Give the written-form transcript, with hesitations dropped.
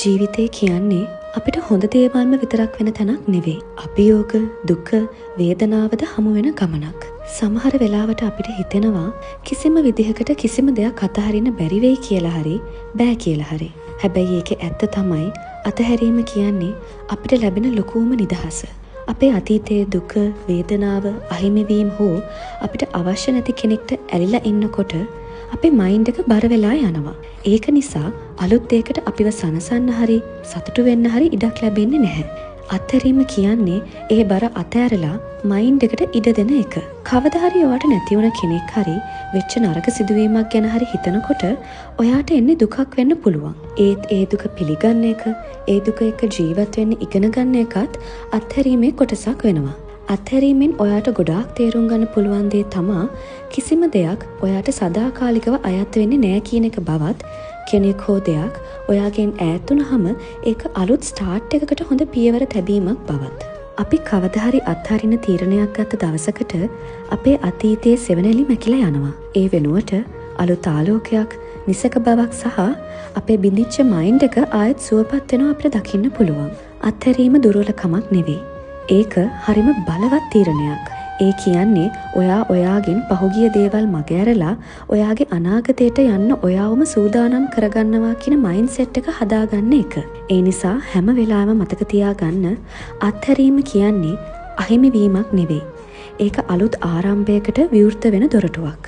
ජීවිතය කියන්නේ අපිට හොඳ දේවල්ම විතරක් වෙන තැනක් නෙවෙයි. අභියෝග, දුක, වේදනාවද හමු වෙන ගමනක්. සමහර වෙලාවට අපිට හිතෙනවා කිසිම විදිහකට කිසිම දෙයක් අතහරින්න බැරි වෙයි කියලා හරි, බෑ කියලා හරි. හැබැයි ඒකේ ඇත්ත තමයි අතහැරීම කියන්නේ අපිට ලැබෙන ලොකුම නිදහස. අපේ අතීතයේ දුක, වේදනාව, අහිමිවීම හෝ අපිට අවශ්‍ය නැති කෙනෙක්ට ඇලිලා ඉන්නකොට අපේ මයින්ඩ් එක බර වෙලා යනවා. ඒක නිසා අලුත් දෙයකට අපිව සනසන්න හරි, සතුටු වෙන්න හරි ඉඩක් ලැබෙන්නේ නැහැ. අත්හැරීම කියන්නේ ඒ බර අතෑරලා මයින්ඩ් එකට ඉඩ දෙන එක. කවදා හරි ඔයාට නැති වුණ කෙනෙක් හරි, වෙච්ච නරක සිදුවීමක් ගැන හරි හිතනකොට ඔයාට එන්නේ දුකක් වෙන්න පුළුවන්. ඒත් ඒ දුක පිළිගන්න එක, ඒ දුක එක්ක ජීවත් වෙන්න ඉගෙන ගන්න එකත් අත්හැරීමේ කොටසක් වෙනවා. අත්හැරීමෙන් ඔයාට ගොඩාක් තේරුම් ගන්න පුළුවන් දේ තමා කිසිම දෙයක් ඔයාට සදාකාලිකව අයත් වෙන්නේ නෑ කියන එක බවත්, කෙනෙක් හෝ දෙයක් ඔයාගෙන් ඈත් වුණාම ඒක අලුත් ස්ටාර්ට් එකකට හොඳ පියවර තැබීමක් බවත්. අපි කවදා හරි අත්හරින තීරණයක් ගත්ත දවසකට අපේ අතීතයේ සෙවණැලි මැකිලා යනවා. ඒ වෙනුවට අලුත් ආලෝකයක්, නිසක බවක් සහ අපේ බිඳිච්ච මයින්ඩ් එක ආයෙත් සුවපත් වෙනවා අපිට දකින්න පුළුවන්. අත්හැරීම දුර්වලකමක් නෙවෙයි. ඒක හරිම බලවත් තීරණයක්. ඒ කියන්නේ ඔයා ඔයාගෙන් පහුගිය දේවල් මගහැරලා ඔයාගේ අනාගතයට යන්න ඔයාවම සූදානම් කරගන්නවා කියන මයින්ඩ්සෙට් එක හදාගන්න එක. ඒ නිසා හැම වෙලාවෙම මතක තියාගන්න අත්හැරීම කියන්නේ අහිමිවීමක් නෙවෙයි. ඒක අලුත් ආරම්භයකට විවෘත වෙන දොරටුවක්.